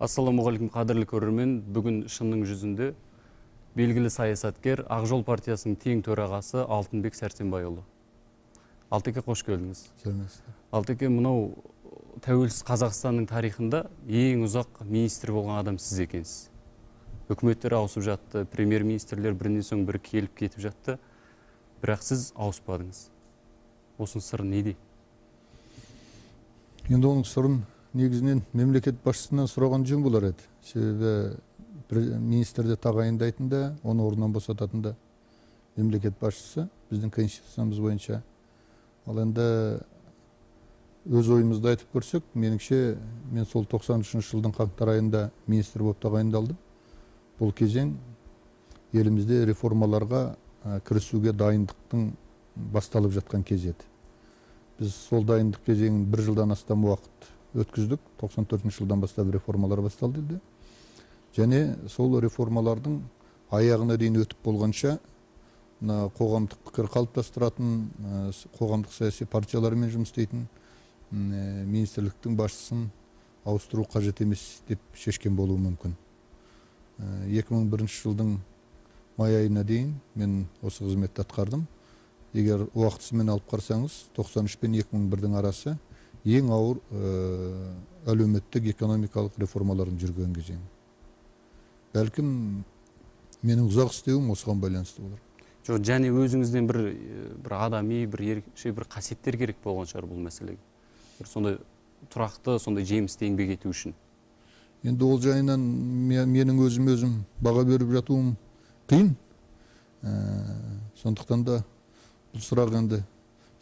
Ассалаумағалейкум, қадірлі көрермен. Бүгін шынның жүзінде белгілі саясаткер, Ақ жол партиясының тең төрағасы Алтынбек Сәрсенбайұлы. Алтеке, қош келдіңіз. Сәлеметсіз. Алтеке, мынау тәуелсіз Қазақстанның тарихында ең ұзақ министр болған адам сіз екенсіз. Үкіметтер ауысып жатты, премьер-министрлер бірінен соң бірі келіп кетіп жатты, бірақ сіз ауыспадыңыз. Осының сыры неде? Енді оның сырын негізінен мемлекет басшысынан сұраған жөн болар еді. Себебі министрді тағайындайтын да, оны орнынан босататын да мемлекет басшысы біздің конституциямыз бойынша. Ал енді өз ойымызды айтып көрсек, меніңше, мен сол 93 жылдың қаңтар айында министр болып тағайындалдым. Бұл кезең елімізде реформаларға кірісуге дайындықтың басталып жатқан кезі еді. Біз сол дайындық кезеңін бір жылдан астам уақыт өткіздік. 94 жылдан бастап реформалар басталды еді. Және сол реформалардың аяғына дейін өтіп болғанша мына қоғамдық пікір қалыптастыратын, қоғамдық саяси партиялармен жұмыс істейтін министрліктің басшысын ауыстыру қажет емес деп шешкен болуы мүмкін. 2001 жылдың май айына дейін мен осы қызметті атқардым. Егер уақытысымен алып қарасаңыз, 93 пен 2001-дің арасы ең ауыр әлеуметтік экономикалық реформалардың жүрген кезеңі. Бәлкім менің ұзақ істеуім осыған байланысты болар. Жоқ, және өзіңізден бір адами, бір ерекше бір қасиеттер керек болған шығар бұл мәселеге. Бір сондай тұрақты, сондай жемісті еңбек ету үшін. Енді ол жайынан менің өзім баға беріп жатуым қиын. Сондықтан да бұл сұрақ енді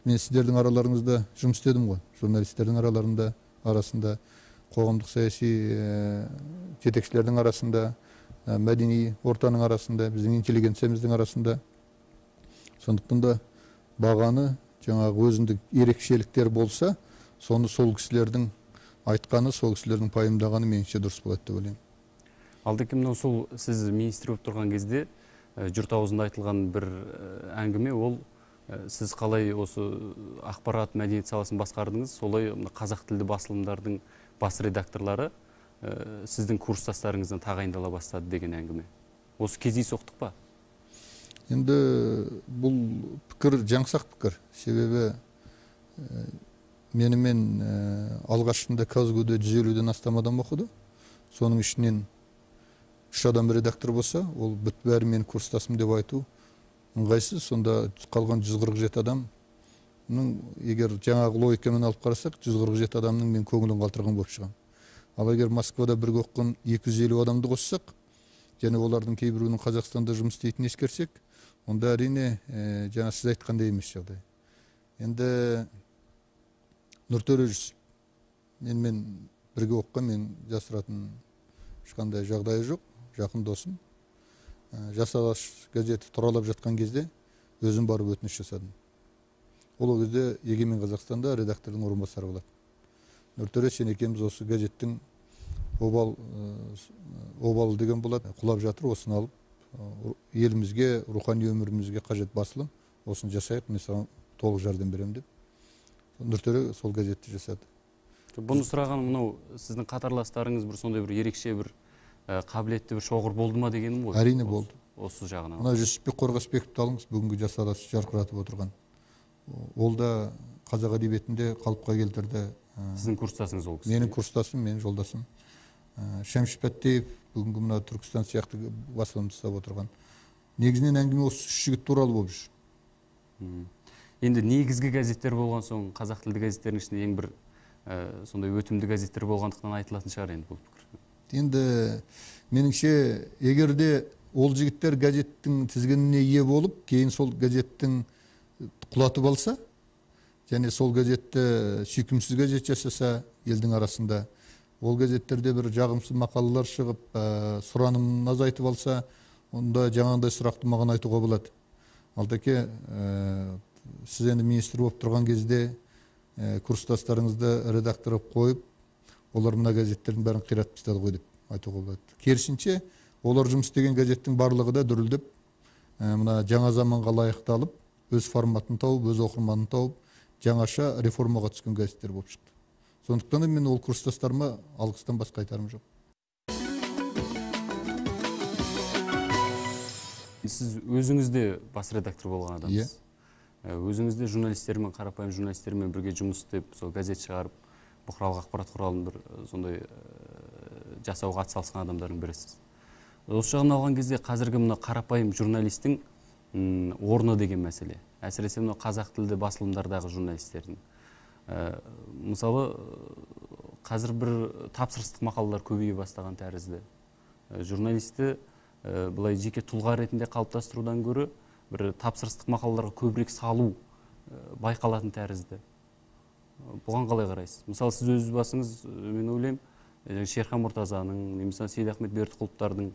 мен сіздердің араларыңызда жұмыс істедім ғой, журналистердің арасында, қоғамдық саяси жетекшілердің арасында, мәдени ортаның арасында, біздің интеллигенциямыздың арасында. Сондықтан да бағаны жаңағы өзіндік ерекшеліктер болса, соны сол кісілердің айтқаны, сол кісілердің пайымдағаны меніңше дұрыс болады деп ойлаймын. Алдеке, мынау сол сіз министр болып тұрған кезде жұрт аузында айтылған бір әңгіме, ол сіз қалай осы ақпарат мәдениет саласын басқардыңыз, солай қазақ тілді басылымдардың бас редакторлары сіздің курстастарыңыздан тағайындала бастады деген әңгіме. Осы кездейсоқтық па? Енді бұл пікір жаңсақ пікір. Себебі менімен алғашында КазГУ-да 150-ден астам адам оқыды. Соның ішінен 3 адам редактор болса, ол бүт бәрі менің курстасым деп айту ыңғайсыз. Сонда қалған 147 адамның, егер жаңағы логикамен алып қарасақ, 147 адамның мен көңілін қалдырған болып шығамын. Ал егер Москвада бірге оқыған 250 адамды қоссақ, және олардың кейбіреуінің Қазақстанда жұмыс істейтінін ескерсек, онда әрине жаңа сіз айтқандай емес жағдай. Енді Нұртөре Жүсіп менімен бірге оқыған, мен жасыратын ешқандай жағдайы жоқ, жақын досым. Жас Алаш газеті тұралап жатқан кезде өзім барып өтініш жасадым. Ол кезде Егемен Қазақстанда редактордың орынбасары болады. Нұртөре, сен екеуміз осы газеттің обалы деген болады, құлап жатыр, осыны алып елімізге, рухани өмірімізге қажет басылым, осыны жасайық, мен саған толық жәрдем беремін деп. Нұртөре сол газетті жасады. Бұны сұраған мынау сіздің қатарластарыңыз бір сондай бір ерекше бір қабілетті бір шоғыр болды ма дегенім ғой? Әрине болды. Осы жағынан. Мына Жүсіпбек Қорғасбековті алыңыз, бүгінгі Жас Алаш жарқыратып отырған. Ол да қазақ әдебиетінде қалыпқа келтірді. Сіздің курстасыңыз ол кісі? Менің курстасым, менің жолдасым. Шәмші Пәттеев, бүгінгі мына Түркістан сияқты басылымды ұстап отырған. Негізінен әңгіме осы үш жігіт туралы болып жүр. Енді негізгі газеттер болған соң, қазақ тілді газеттердің ішінде ең бір сондай өтімді газеттер болғандықтан айтылатын шығар енді бұл пікір. Енді меніңше, егер де ол жігіттер газеттің тізгініне ие болып, кейін сол газеттің құлатып алса, және сол газетті сүйкімсіз газет жасаса елдің арасында, ол газеттерде бір жағымсыз мақалалар шығып, сұранымын азайтып алса, онда жаңағындай сұрақты маған айтуға болады. Алтеке, сіз енді министр болып тұрған кезде курстастарыңызды редактор қойып, олар мына газеттердің бәрін қиратып тастады ғой деп айтуға болады. Керісінше, олар жұмыс істеген газеттің барлығы да дүрілдеп, мына жаңа заманға лайықталып, өз форматын тауып, өз оқырманын тауып, жаңаша реформаға түскен газеттер болып шықты. Сондықтан да мен ол курстастарыма алғыстан басқа айтарым жоқ. Сіз өзіңіз де бас редактор болған адамсыз. Өзіңіз де журналистермен, қарапайым журналистермен бірге жұмыс істеп, сол газет шығарып, бұқаралық ақпарат құралын бір сондай жасауға атсалысқан адамдардың бірісіз. Осы жағын алған кезде қазіргі мына қарапайым журналистің орны деген мәселе. Әсіресе мына қазақ тілді басылымдардағы журналистердің. Мысалы, қазір бір тапсырыстық мақалалар көбейе бастаған тәрізді. Журналисті былай жеке тұлға ретінде қалыптастырудан гөрі бір тапсырыстық мақалаларға көбірек салу байқалатын тәрізді. Бұған қалай қарайсыз? Мысалы, сіз өз басыңыз, мен ойлаймын, Шерхан Мұртазаның, немесе Сейдахмет Бердіқұловтардың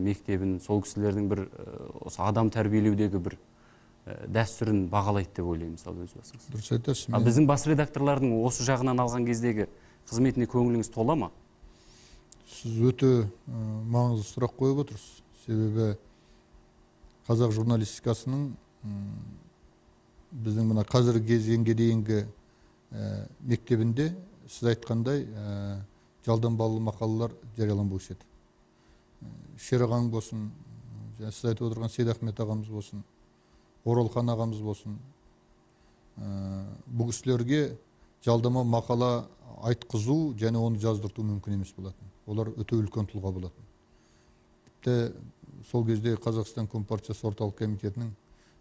мектебін, сол кісілердің бір осы адам тәрбиелеудегі бір дәстүрін бағалайды деп ойлаймын, мысалы, өз басыңыз. Дұрыс айтасыз. Біздің бас редакторлардың осы жағынан алған кездегі қызметіне көңіліңіз тола ма? Сіз өте маңызды сұрақ қойып отырсыз. Себебі қазақ журналистикасының біздің мына қазіргі кезеңге дейінгі мектебінде сіз айтқандай жалданбалы мақалалар жарияланбаушы еді. Шерағаң болсын, сіз айтып отырған Сейдахмет ағамыз болсын, Оралхан ағамыз болсын, бұл кісілерге жалдама мақала айтқызу және оны жаздырту мүмкін емес болатын. Олар өте үлкен тұлға болатын. Тіпті сол кезде Қазақстан Компартиясы орталық комитетінің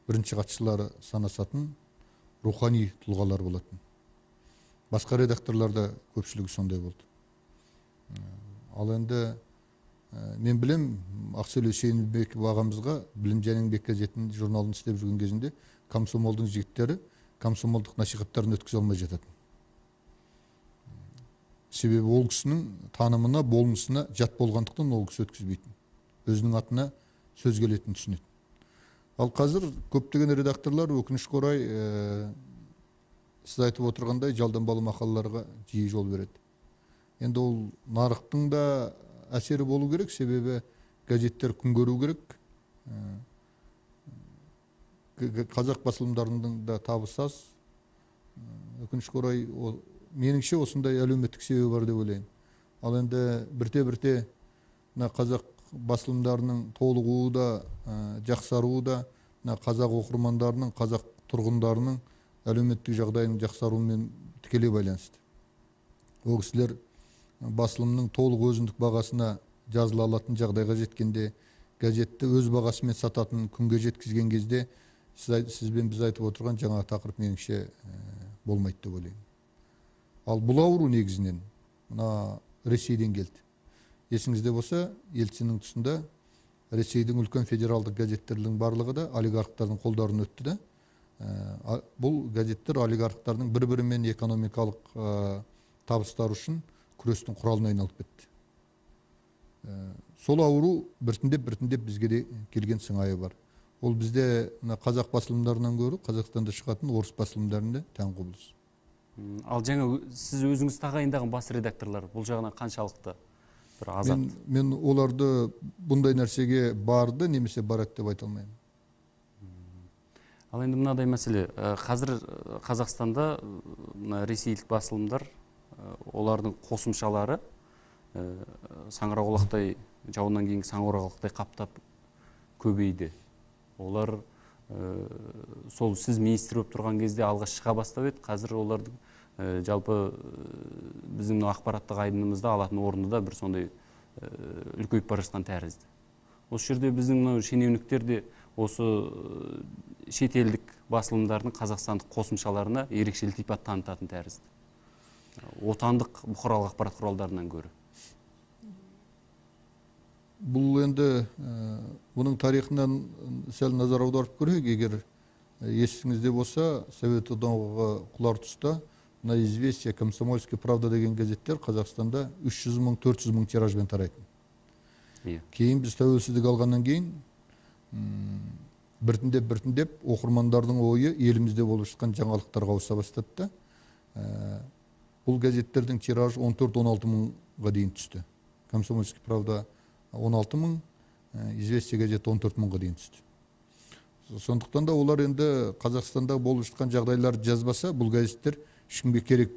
бірінші хатшылары санасатын рухани тұлғалар болатын. Басқа редакторлар да көпшілігі сондай болды. Ал енді мен білем, Ақселеу Сейілбеков ағамызға Білім және еңбек газетінің журналын істеп жүрген кезінде комсомолдың жігіттері комсомолдық насихаттарын өткізе алмай жататын. Себебі ол кісінің танымына, болмысына жат болғандықтан ол кісі өткізбейтін. Өзінің атына сөз келетінін түсінетін. Ал қазір көптеген редакторлар өкінішке орай сіз айтып отырғандай жалданбалы мақалаларға жиі жол береді. Енді ол нарықтың да әсері болу керек, себебі газеттер күн көру керек. Қазақ басылымдарының да табысы аз. Өкінішке орай, меніңше осындай әлеуметтік себебі бар деп ойлаймын. Ал енді бірте-бірте мына қазақ басылымдарының толығуы да, жақсаруы да, мына қазақ оқырмандарының, қазақ тұрғындарының әлеуметтік жағдайының жақсаруымен тікелей байланысты. Ол кісілер басылымның толық өзіндік бағасына жазыла алатын жағдайға жеткенде, газетті өз бағасымен сататын күнге жеткізген кезде сізбен біз айтып отырған жаңа тақырып меніңше болмайды деп ойлаймын. Ал бұл ауру негізінен мына Ресейден келді. Есіңізде болса, Ельциннің тұсында Ресейдің үлкен федералдық газеттерінің барлығы да олигархтардың қолдарына өтті да. Бұл газеттер олигархтардың бір-бірімен экономикалық табыстары үшін күрестің құралына айналып кетті. Сол ауру біртіндеп бізге де келген сыңайы бар. Ол бізде қазақ басылымдарынан гөрі Қазақстанда шығатын орыс басылымдарында тән құбылыс. Ал жаңа сіз өзіңіз тағайындаған бас редакторлар бұл жағынан қаншалықты бір азат? Мен оларды бұндай нәрсеге барды немесе барады деп айта алмаймын. Ал енді мынадай мәселе, қазір Қазақстанда мына ресейлік басылымдар, олардың қосымшалары саңырауқұлақтай, жауыннан кейінгі саңырауқұлақтай қаптап көбейді. Олар сол сіз министр болып тұрған кезде алға шыға бастап еді, қазір олардың жалпы біздің ақпараттық айдынымызда алатын орны да бір сондай үлкейіп бара жатқан тәрізді. Осы жерде біздің мынау шенеуніктер де осы шетелдік басылымдардың қазақстандық қосымшаларына ерекше ілтипат танытатын тәрізді. Отандық бұқаралық ақпарат құралдарынан гөрі. Бұл енді бұның тарихынан сәл назар аударып көрейік. Егер есіңізде болса, Совет одағы құлар тұста мына «Известия», «Комсомольская правда» деген газеттер Қазақстанда 300 мың, 400 мың тиражбен тарайтын. Кейін біз тәуелсіздік алғаннан кейін біртіндеп оқырмандардың ойы елімізде болып жатқан жаңалықтарға ауыса бастады да. Бұл газеттердің тиражы 14-16 мыңға дейін түсті. «Комсомольская правда» 16 мың, «Известия» газеті 14 мыңға дейін түсті. Сондықтан да олар енді Қазақстанда болып жатқан жағдайларды жазбаса, бұл газеттер ешкімге керек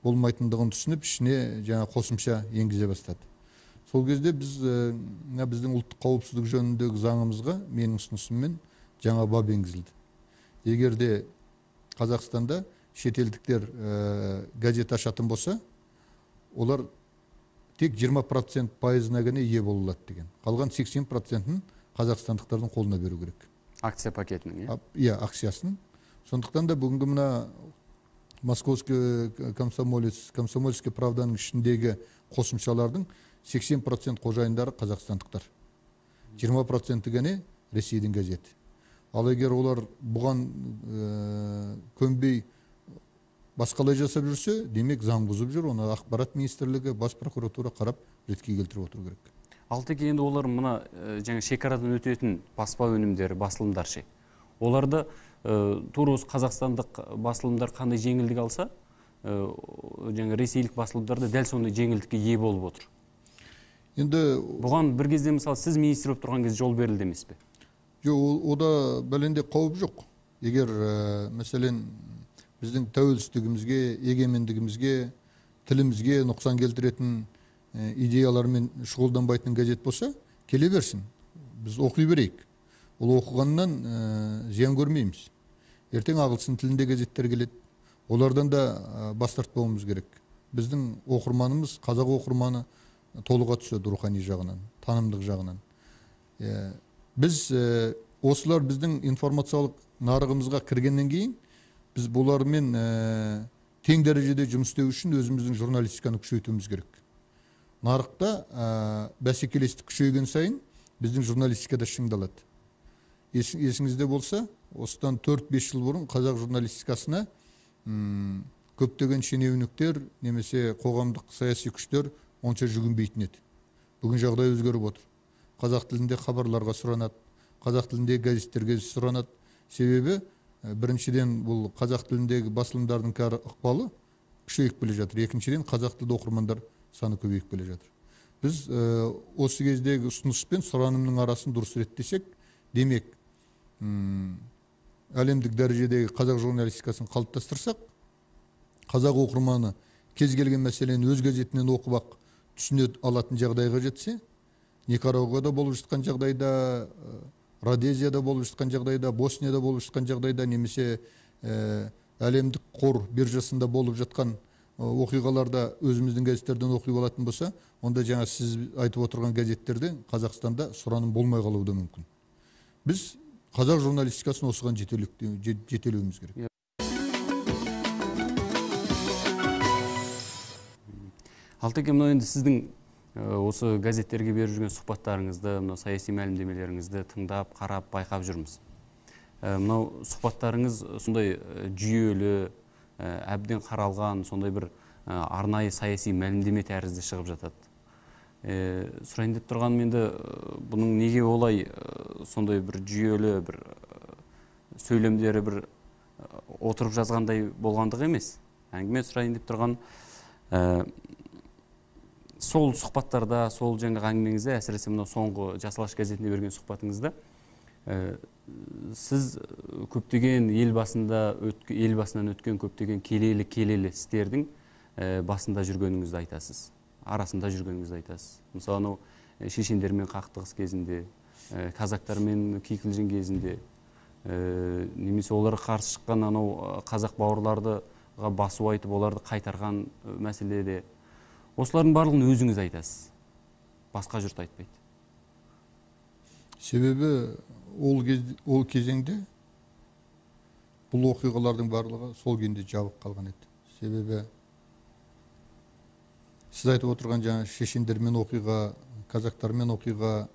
болмайтындығын түсініп, ішіне жаңа қосымша енгізе бастады. Сол кезде біз біздің ұлттық қауіпсіздік жөніндегі заңымызға менің ұсынысыммен жаңа бап енгізілді. Егер де Қазақстанда шетелдіктер газет ашатын болса, олар тек 20% пайызына ғана ие бола алады деген. Қалған 80%-ін қазақстандықтардың қолына беру керек. Акция пакетінің, иә? Иә, акциясын. Сондықтан да бүгінгі мына Московский комсомолец, Комсомольская правданың ішіндегі қосымшалардың 80% қожайындары қазақстандықтар. 20%-і ғана Ресейдің газеті. Ал егер олар бұған көнбей басқалай жасап жүрсе, демек заң бұзып жүр, оны ақпарат министрлігі, бас прокуратура қарап ретке келтіріп отыру керек. Ал тек енді олар мына жаңа шекарадан өтетін баспа өнімдері, басылымдар ше. Оларды тура осы қазақстандық басылымдар қандай жеңілдік алса, жаңа ресейлік басылымдар да дәл сондай жеңілдікке ие болып отыр. Енді бұған бір кезде, мысалы, сіз министр болып тұрған кезде жол берілді емес пе? Жоқ, ода бәленде қауіп жоқ. Егер, мәселен, біздің тәуелсіздігімізге, егемендігімізге, тілімізге нұқсан келтіретін идеялармен шұғылданбайтын газет болса, келе берсін. Біз оқи берейік. Ол оқығаннан зиян көрмейміз. Ертең ағылшын тілінде газеттер келеді. Олардан да бас тартпауымыз керек. Біздің оқырманымыз, қазақ оқырманы толыға түседі рухани жағынан, танымдық жағынан. Біз осылар біздің информациялық нарығымызға кіргеннен кейін біз бұлармен тең дәрежеде жұмыс істеу үшін өзіміздің журналистиканы күшейтуіміз керек. Нарықта бәсекелестік күшейген сайын біздің журналистика да шыңдалады. Есіңізде болса, осыдан 4-5 жыл бұрын қазақ журналистикасына көптеген шенеуніктер немесе қоғамдық саяси күштер онша жүгінбейтін еді. Бүгін жағдай өзгеріп отыр. Қазақ тілінде хабарларға сұранады, қазақ тіліндегі газеттерге сұранады. Себебі біріншіден бұл қазақ тіліндегі басылымдардың кәрі ықпалы күшейіп келе жатыр. Екіншіден қазақ тілді оқырмандар саны көбейіп келе жатыр. Біз осы кездегі ұсыныс пен сұранымның арасын дұрыс реттесек, демек әлемдік дәрежедегі қазақ журналистикасын қалыптастырсақ, қазақ оқырманы кез келген мәселені өз газетінен оқып ақ түсіне алатын жағдайға жетсе, Никарагуада болып жатқан жағдайда, Родезияда болып жатқан жағдайда, Боснияда болып жатқан жағдайда, немесе әлемдік қор биржасында болып жатқан оқиғаларда өзіміздің газеттерден оқи алатын болса, онда жаңа сіз айтып отырған газеттерде Қазақстанда сұраным болмай қалуы да мүмкін. Біз қазақ журналистикасын осыған жетелеуіміз керек. Алтеке, мынау енді сіздің осы газеттерге беріп жүрген сұхбаттарыңызды, мынау саяси мәлімдемелеріңізді тыңдап, қарап, байқап жүрміз. Мынау сұхбаттарыңыз сондай жүйелі, әбден қаралған, сондай бір арнайы саяси мәлімдеме тәрізді шығып жатады. Сұрайын деп тұрғаным енді, бұның неге олай сондай бір жүйелі, бір сөйлемдері бір отырып жазғандай болғандығы емес. Әңгіме сұрайын деп тұрған сол сұхбаттарда, сол жаңағы әңгімеңізде, әсіресе мынау соңғы Жас Алаш газетіне берген сұхбатыңызда, сіз көптеген ел басынан өткен көптеген келелі істердің басында жүргеніңізді айтасыз, арасында жүргеніңізді айтасыз. Мысалы, анау шешендермен қақтығыс кезінде, казактармен кикілжің кезінде, немесе оларға қарсы шыққан анау қазақ бауырларды басу айтып, оларды қайтарған мәселеде. Осылардың барлығын өзіңіз айтасыз, басқа жұрт айтпайды. Себебі ол кезеңде бұл оқиғалардың барлығы сол күйінде жабық қалған еді. Себебі сіз айтып отырған жаңа шешендермен оқиға, казактармен оқиға,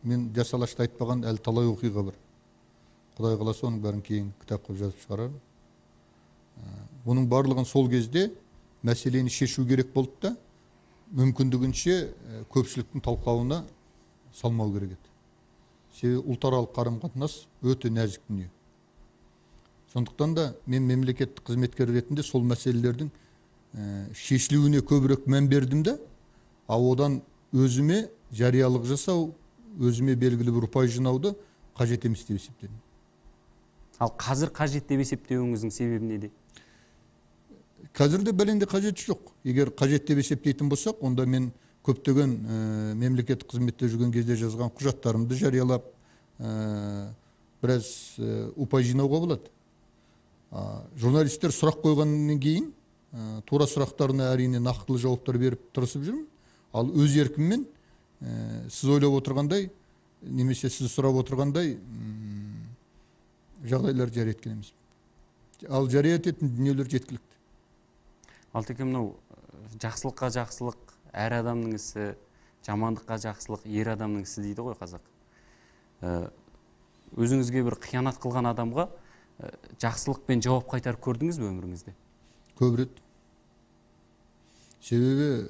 мен Жас Алашта айтпаған әлі талай оқиға бар. Құдай қаласа оның бәрін кейін кітап қылып жазып шығарармын. Бұның барлығын сол кезде мәселені шешу керек болды да, мүмкіндігінше көпшіліктің талқылауына салмау керек еді. Себебі ұлтаралық қарым-қатынас өте нәзік дүние. Сондықтан да мен мемлекеттік қызметкер ретінде сол мәселелердің шешілуіне көбірек мән бердім де, ал одан өзіме жариялық жасау, өзіме белгілі бір ұпай жинауды қажет емес деп есептедім. Ал қазір қажет деп есептеуіңіздің себебі неде? Қазір де бәленде қажеті жоқ. Егер қажет деп есептейтін болсақ, онда мен Көптеген мемлекеттік қызметте жүрген кезде жазған құжаттарымды жариялап, біраз ұпай жинауға болады. Журналистер сұрақ қойғаннан кейін тура сұрақтарына әрине нақтылы жауаптар беріп тырысып жүрмін. Ал өз еркіммен сіз ойлап отырғандай немесе сіз сұрап отырғандай жағдайлар жария еткен емеспін. Ал жария ететін дүниелер жеткілікті. Ал теке, мынау жақсылыққа жақсылық әр адамның ісі, жамандыққа жақсылық ер адамның ісі дейді ғой қазақ. Өзіңізге бір қиянат қылған адамға жақсылықпен жауап қайтарып көрдіңіз бе өміріңізде? Көп рет. Себебі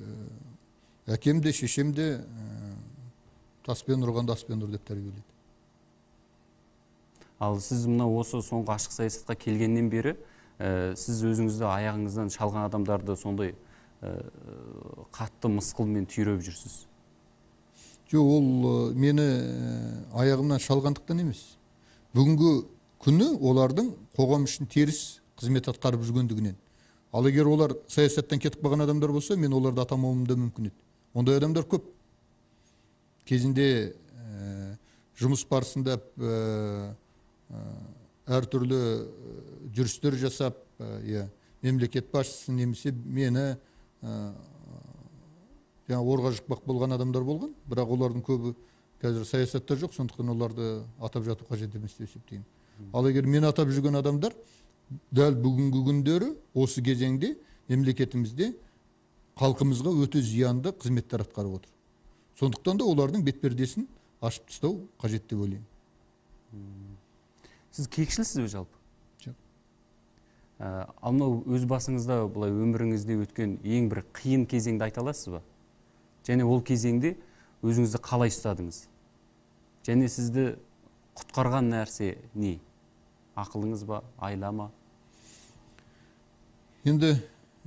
әкем де, шешем де таспен ұрғанда аспен ұр деп тәрбиеледі. Ал сіз мына осы соңғы ашық саясатқа келгеннен бері сіз өзіңізді аяғыңыздан шалған адамдарды сондай қатты мысқылмен түйреп жүрсіз. Жоқ, ол мені аяғымнан шалғандықтан емес. Бүгінгі күні олардың қоғам үшін теріс қызмет атқарып жүргендігінен. Ал егер олар саясаттан кетіп қалған адамдар болса, мен оларды атамауым да мүмкін еді. Ондай адамдар көп. Кезінде жұмыс барысында әртүрлі жүрістер жасап, мемлекет басшысы немесе мені орға жықпақ болған адамдар болған, бірақ олардың көбі қазір саясатта жоқ, сондықтан оларды атап жату қажет емес деп есептеймін. Ал егер мен атап жүрген адамдар дәл бүгінгі күндері осы кезеңде мемлекетімізде халқымызға өте зиянды қызметтер атқарып отыр. Сондықтан да олардың бетпердесін ашып тастау қажет деп ойлаймын. Сіз кекшілсіз бе жалпы? Жоқ. Ал мынау өз басыңызда былай өміріңізде өткен ең бір қиын кезеңді айта аласыз ба? Және ол кезеңде өзіңізді қалай ұстадыңыз? Және сізді құтқарған нәрсе не? Ақылыңыз ба, айла ма? Енді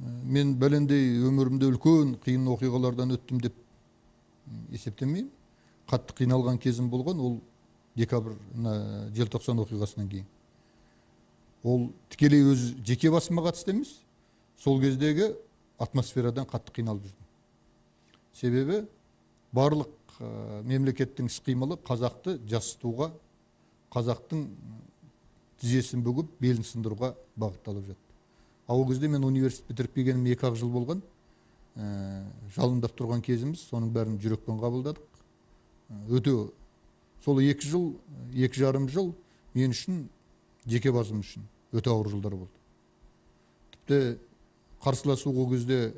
мен бәлендей өмірімде үлкен қиын оқиғалардан өттім деп есептемеймін. Қатты қиналған кезім болған, ол декабрь, желтоқсан оқиғасынан кейін. Ол тікелей өз жеке басыма қатысты емес, сол кездегі атмосферадан қатты қиналып жүрдім. Себебі барлық мемлекеттің іс-қимылы қазақты жасытуға, қазақтың тізесін бүгіп, белін сындыруға бағытталып жатты. Ал ол кезде мен университет бітіріп келгенім 2-ақ жыл болған, жалындап тұрған кезіміз, соның бәрін жүрекпен қабылдадық. Өте сол 2 жыл, 2,5 жыл мен үшін, жеке басым үшін өте ауыр жылдар болды. Тіпті қарсыласу ол кезде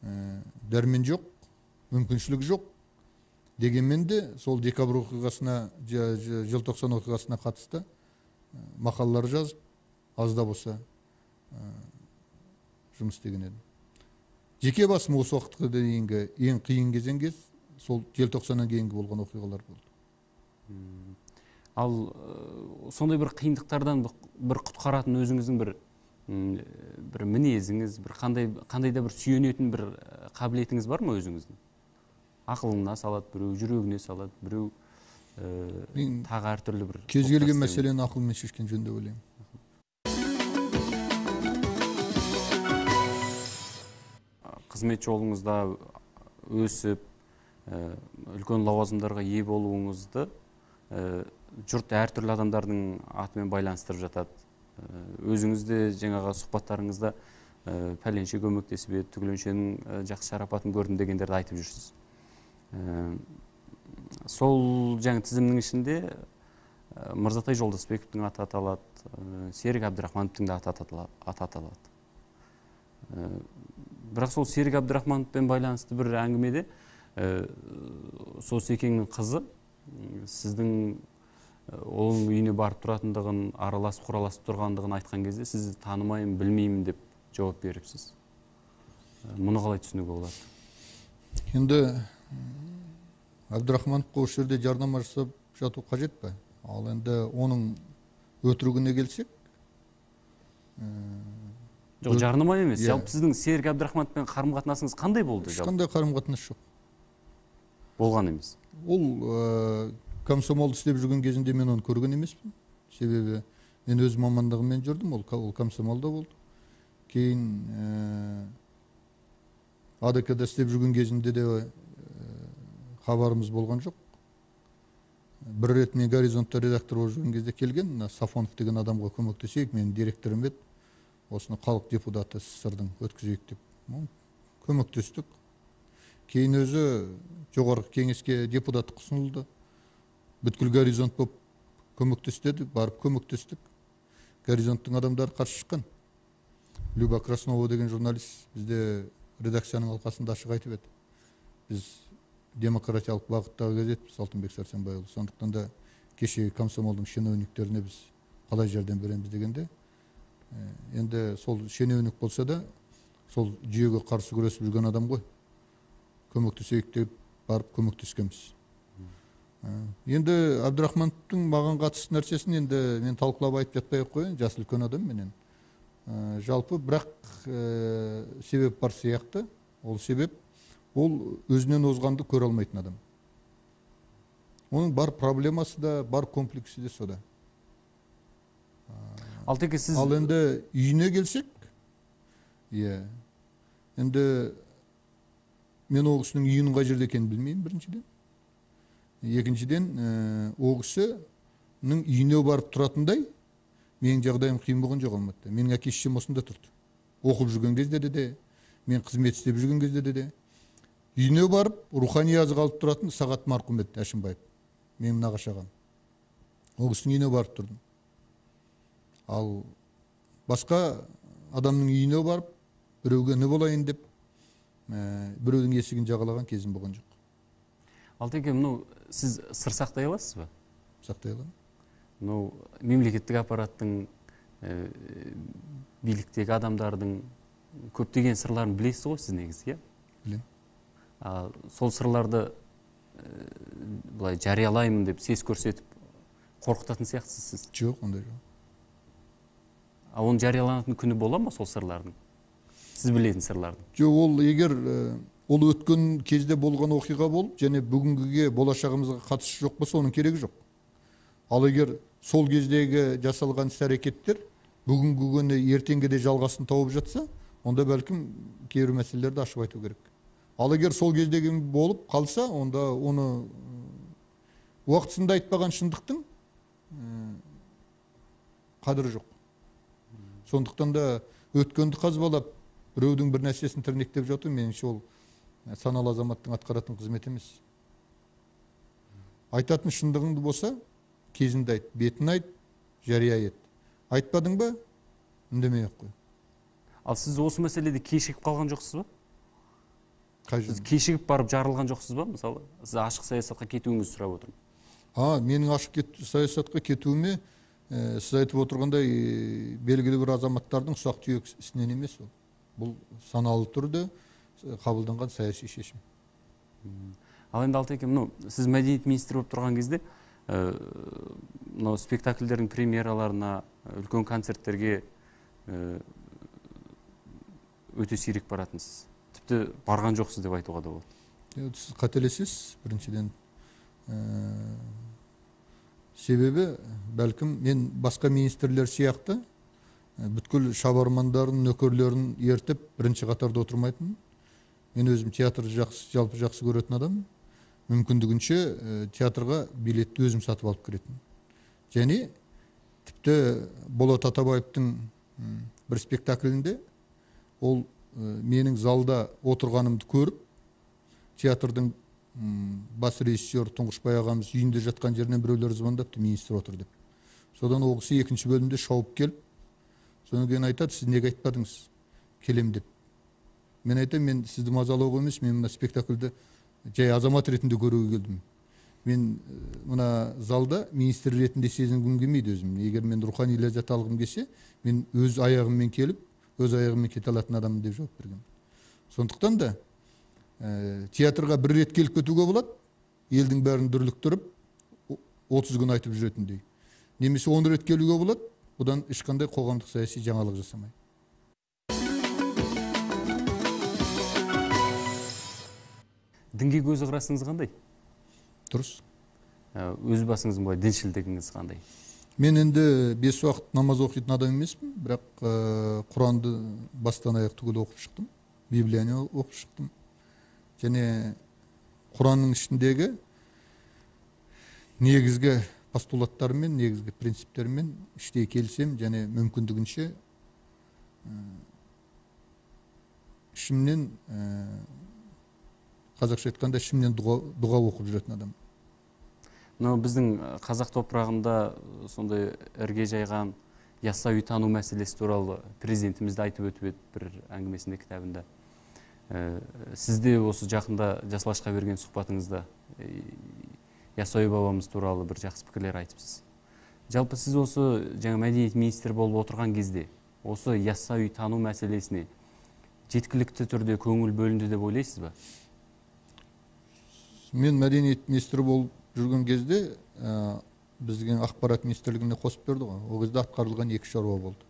дәрмен жоқ, мүмкіншілік жоқ. Дегенмен де сол декабрь оқиғасына, желтоқсан оқиғасына қатысты мақалалар жазып, аз да болса жұмыс істеген едім. Жеке басым осы уақытқа дейінгі ең қиын кезең кез сол желтоқсаннан кейінгі болған оқиғалар болды. Ал сондай бір қиындықтардан бір құтқаратын өзіңіздің бір мінезіңіз, бір қандай да бір сүйенетін бір қабілетіңіз бар ма өзіңіздің? Ақылына салады, біреу жүрегіне салады, біреу тағы әртүрлі бір кез келген мәселені ақылмен шешкен жөн деп ойлаймын. Қызмет жолыңызда өсіп, үлкен лауазымдарға ие болуыңызды жұрт әртүрлі адамдардың атымен байланыстырып жатады. Өзіңіз де жаңағы сұхбаттарыңызда пәленше көмектесіп еді, түгіленшенің жақсы шарапатын көрдім дегендерді айтып жүрсіз. Сол жаңа тізімнің ішінде Мырзатай Жолдасбековтің аты аталады, Серік Әбдірахмановтың да аты аталады. Бірақ сол Серік Әбдірахмановпен байланысты бір әңгімеде сол Секеңнің қызы сіздің оның үйіне барып тұратындығын, араласып құраласып тұрғандығын айтқан кезде сізді танымаймын, білмеймін деп жауап беріпсіз. Мұны қалай түсінуге болады? Енді Әбдірахмановқа осы жерде жарнама жасап жату қажет пе? Ал енді оның өтірігіне келсек, жоқ, жарнама емес. Жалпы сіздің Серік Әбдірахмановпен қарым-қатынасыңыз қандай болды? Ешқандай қарым-қатынас жоқ. Болған емес. Ол комсомолды істеп жүрген кезінде мен оны көрген емеспін. Себебі мен өз мамандығыммен жүрдім, ол комсомолда болды. Кейін АДК-да істеп жүрген кезінде де хабарымыз болған жоқ. Бір рет мен Горизонтта редактор болып жүрген кезде келген, мына Сафонов деген адамға көмектесейік, менің директорым еді, осыны халық депутаты СССР-дің өткізейік деп. Көмектестік. Кейін өзі жоғарғы кеңеске депутаттық ұсынылды. Бүткіл Горизонт болып көмектес деді, барып көмектестік. Горизонттың адамдары қарсы шыққан. Люба Краснова деген журналист бізде редакцияның алқасында ашық айтып еді. Біз демократиялық бағыттағы газетпіз, Алтынбек Сәрсенбайұлы. Сондықтан да кеше комсомолдың шенеуніктеріне біз қалай жәрдем береміз дегенде, енді сол шенеунік болса да, сол жүйеге қарсы күресіп жүрген адам ғой. Көмектесейік деп барып көмектескенбіз. Енді Әбдірахмановтың маған қатысты нәрсесін енді мен талқылап айтып жатпай ақ қояйын, жасы үлкен адам менен. Жалпы бірақ себеп бар сияқты. Ол себеп, ол өзінен озғанды көре алмайтын адам. Оның бар проблемасы да, бар комплексі де сода. Ал енді үйіне келсек, енді мен ол кісінің үйінің қай жерде екенін білмеймін біріншіден. Екіншіден, ол кісінің үйіне барып тұратындай менің жағдайым қиын болған жоқ Алматыда. Менің әке шешем осында тұрды. Оқып жүрген кезде де, мен қызмет істеп жүрген кезде де. Үйіне барып, рухани азық алып тұратын Сағат марқұм еді, Әшімбаев. Менің нағашы ағам. Ол кісінің үйіне барып тұрдым. Ал басқа адамның үйіне барып, біреуге не болайын деп, біреудің есігін жағалаған кезім болған жоқ. Алтеке, мынау сіз сыр сақтай аласыз ба? Сақтай аламын. Мынау мемлекеттік аппараттың, биліктегі адамдардың көптеген сырларын білесіз ғой сіз негізі, иә? Білемін. Сол сырларды былай жариялаймын деп сес көрсетіп қорқытатын сияқтысыз сіз? Жоқ, ондай жоқ. А оның жарияланатын күні бола ма сол сырлардың? Сіз білетін сырлардың? Жоқ, ол егер ол өткен кезде болған оқиға болып, және бүгінгіге болашағымызға қатысы жоқ болса, оның керегі жоқ. Ал егер сол кездегі жасалған іс-әрекеттер бүгінгі күні ертеңге де жалғасын тауып жатса, онда бәлкім кейбір мәселелерді ашып айту керек. Ал егер сол кездегі болып қалса, онда оны уақытысында айтпаған шындықтың қадірі жоқ. Сондықтан да өткенді қазбалап, біреудің бір нәрсесін тірнектеп жату, меніңше ол саналы азаматтың атқаратын қызметі емес. Айтатын шындығыңды болса, кезінде айт, бетін айт, жария ет. Айтпадың ба, үндемей ақ қой. Ал сіз осы мәселеде кешігіп қалған жоқсыз ба? Сіз кешігіп барып жарылған жоқсыз ба? Мысалы, сіз ашық саясатқа кетуіңізді сұрап отырмын. Менің ашық саясатқа кетуіме, сіз айтып отырғандай, белгілі бір азаматтардың ұсақ-түйек ісінен емес ол. Бұл саналы түрде қабылданған саяси шешім. Ал енді Алтеке, мынау сіз мәдениет министрі болып тұрған кезде, мынау спектакльдердің премьераларына, үлкен концерттерге өте сирек баратынсыз. Тіпті барған жоқсыз деп айтуға да болады. Сіз қателесесіз, біріншіден. Себебі, бәлкім, мен басқа министрлер сияқты бүткіл шабармандарын, нөкерлерін ертіп бірінші қатарда отырмайтын. Мен өзім театрды жалпы жақсы көретін адаммын. Мүмкіндігінше театрға билетті өзім сатып алып кіретін. Және тіпті Болат Атабаевтың бір спектаклінде ол менің залда отырғанымды көріп, театрдың бас режиссері Тұңғышбай ағамыз үйінде жатқан жерінен біреулер звондапты, министр отыр деп. Содан ол кісі екінші бөлімде шауып келіп, содан кейін айтады, сіз неге айтпадыңыз, келем деп. Мен айтамын, мен сізді мазалауға емес, мен мына спектакльді жай азамат ретінде көруге келдім. Мен мына залда министр ретінде сезінгім келмейді өзім. Егер мен рухани ләззат алғым келсе, мен өз аяғыммен келіп, өз аяғыммен кете алатын адаммын деп жауап берген. Сондықтан да театрға бір рет келіп кетуге болады, елдің бәрін дүрліктіріп, 30 күн айтып жүретіндей. Немесе 10 рет келуге болады, бұдан ешқандай қоғамдық саяси жаңалық жасамай. Дінге көзқарасыңыз қандай? Дұрыс. Өз басыңыздың былай діншілдігіңіз қандай? Мен енді 5 уақыт намаз оқитын адам емеспін, бірақ Құранды бастан аяқ түгел оқып шықтым. Библияны оқып шықтым. Және Құранның ішіндегі негізгі постулаттарымен, негізгі принциптермен іштей келісем және мүмкіндігінше ішімнен, қазақша айтқанда, ішімнен дұға оқып жүретін адам. Мынау біздің қазақ топырағында сондай ірге жайған Яссауи тану мәселесі туралы президентіміз де айтып өтіп еді бір әңгімесінде, кітабында. Сіз де осы жақында Жас Алашқа берген сұхбатыңызда Яссауи бабамыз туралы бір жақсы пікірлер айтыпсыз. Жалпы сіз осы жаңа мәдениет министрі болып отырған кезде осы Яссауи тану мәселесіне жеткілікті түрде көңіл бөлінді деп ойлайсыз ба? Мен мәдениет министрі болып жүрген кезде бізге ақпарат министрлігіне қосып берді ғой. Ол кезде атқарылған екі шаруа болды.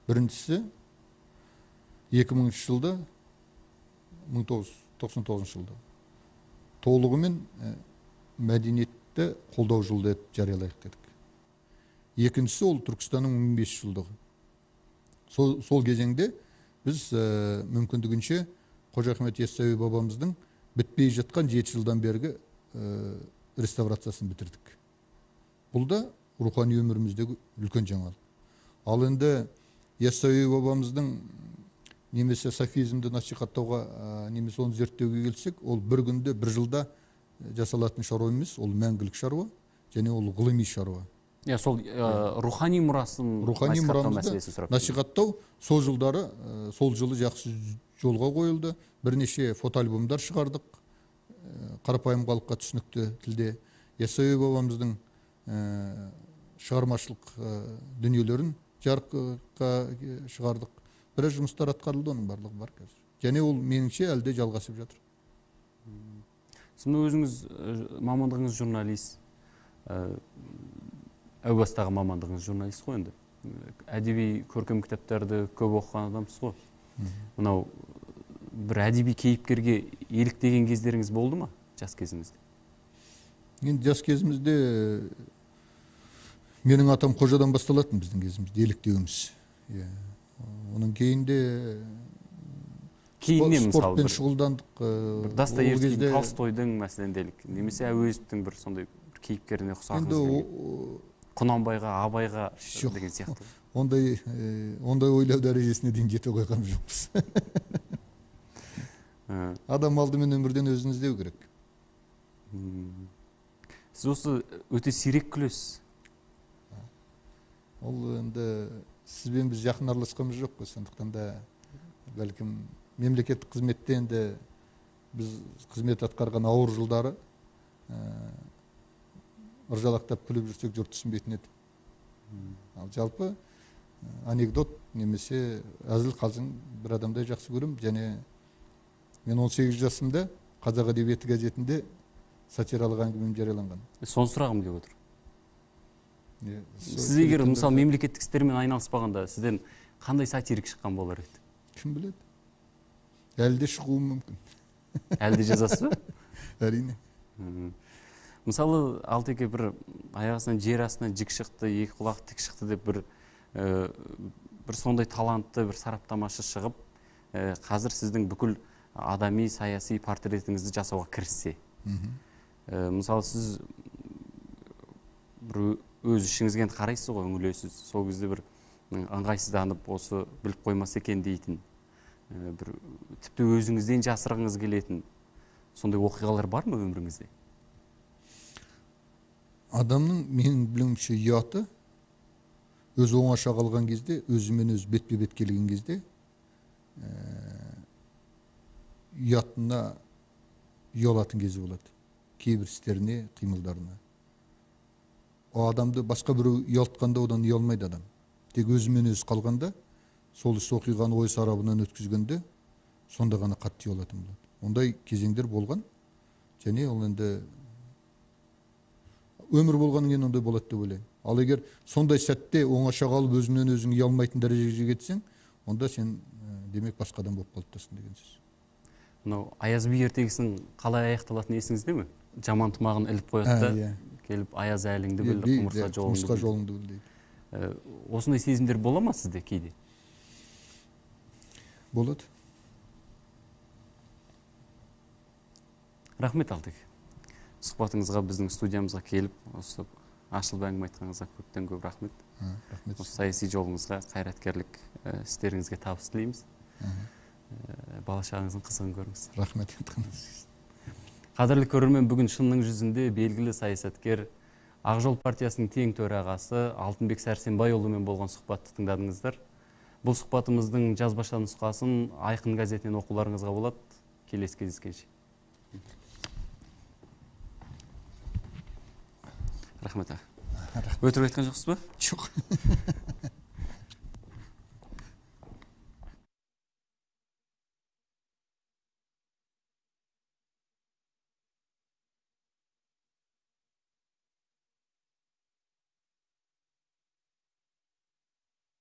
Біріншісі 2000 жылда, 1999 жылда толығымен мәдениетті қолдау жылы деп жариялайық дедік. Екіншісі ол Түркістанның 15 жылдығы. Сол кезеңде біз мүмкіндігінше Қожа Ахмет Яссауи бабамыздың бітпей жатқан 7 жылдан бергі реставрациясын бітірдік. Бұл да рухани өміріміздегі үлкен жаңалық. Ал енді Яссауи бабамыздың немесе софизмді насихаттауға, немесе оны зерттеуге келсек, ол бір күнде, бір жылда жасалатын шаруа емес, ол мәңгілік шаруа және ол ғылыми шаруа. Иә, сол рухани мұрасын насихаттау мәселесі сұрап. Насихаттау сол жылдары, сол жылы жақсы жолға қойылды. Бірнеше фотоальбомдар шығардық, қарапайым халыққа түсінікті тілде. Яссауи бабамыздың шығармашылық дүниелерін жарыққа шығардық. Біраз жұмыстар атқарылды, оның барлығы бар қазір. Және ол меніңше әлі де жалғасып жатыр. Сіз өзіңіз мамандығыңыз журналист, әу бастағы мамандығыңыз журналист қой енді. Әдеби көркем кітаптарды көп оқыған адамсыз ғой. Мынау бір әдеби кейіпкерге еліктеген кездеріңіз болды ма жас кезіңізде? Енді жас кезімізде менің атам Қожадан басталатын біздің кезімізде еліктеуіміз. Оның кейінде спортпен шұғылдандық. Достоевский, Толстойдың мәселен делік, немесе Әуезовтің бір сондай бір кейіпкеріне ұқсағыңыз келген. Құнанбайға, Абайға деген сияқты. Ондай ойлау дәрежесіне дейін жете қойған жоқпыз. Адам алдымен өмірден өзін іздеу керек. Сіз осы өте сирек күлесіз. Ол енді сізбен біз жақын араласқанымыз жоқ қой, сондықтан да бәлкім мемлекеттік қызметте енді біз қызмет атқарған ауыр жылдары ыржалақтап күліп жүрсек жұрт түсінбейтін еді. Ал жалпы анекдот немесе әзіл қалжың бір адамдай жақсы көремін. Және мен 18 жасымда Қазақ әдебиеті газетінде сатиралық әңгімем жарияланған. Соны сұрағым келіп отыр. Сіз егер мысалы мемлекеттік істермен айналыспағанда сізден қандай сатирик шыққан болар еді? Кім біледі? Әлі де шығуы мүмкін. Әлі де жазасыз ба? Әрине. Мысалы, Алтеке бір аяқ астынан жер астынан жік шықты, екі құлақ тік шықты деп бір сондай талантты бір сараптамашы шығып, қазір сіздің бүкіл адами саяси портретіңізді жасауға кіріссе. Мысалы, сіз бір өз ішіңізге қарайсыз ғой, үңілесіз. Сол кезде бір ыңғайсызданып, осы біліп қоймас екен дейтін, бір тіпті өзіңізден жасырғыңыз келетін сондай оқиғалар бар ма өміріңізде? Адамның, менің білуімше, ұяты өзі оңаша қалған кезде, өзімен өзі бетпе-бет келген кезде ұятына ұялатын кезі болады. Кейбір істеріне, қимылдарына. О адамды басқа біреу ұялтқанда одан ұялмайды адам. Тек өзімен өзі қалғанда, сол іс оқиғаны ой сарабынан өткізгенде, сонда ғана қатты ұялатын болады. Ондай кезеңдер болған. Және ол енді өмір болғаннан кейін ондай болады деп ойлаймын. Ал егер сондай сәтте оңаша қалып өзіңнен өзің ұялмайтын дәрежеге жетсең, онда сен демек басқа адам болып қалыптасың деген сөз. Мынау Аяз би ертегісінің қалай аяқталатыны есіңізде ме? Жаман тымағын іліп қояды да, келіп аяз әліңді біл, құмырсқа жолыңды біл дейді. Осындай сезімдер бола ма сізде кейде? Болады. Рахмет, Алтеке. Сұхбатыңызға, біздің студиямызға келіп, осы ашылып әңгіме айтқаныңызға көптен көп рахмет. Рахмет. Осы саяси жолыңызға, қайраткерлік істеріңізге табыс тілейміз. Бала шағаңыздың қызығын көріңіз. Рахмет. Қадірлі көрермен, бүгін шынның жүзінде белгілі саясаткер, Ақ жол партиясының тең төрағасы Алтынбек Сәрсенбайұлымен болған сұхбатты тыңдадыңыздар. Бұл сұхбатымыздың жазбаша нұсқасын Айқын газетінен оқуларыңызға болады. Келесі кездескенше. Рахмет аға. Өтірік айтқан жоқсыз ба? Жоқ.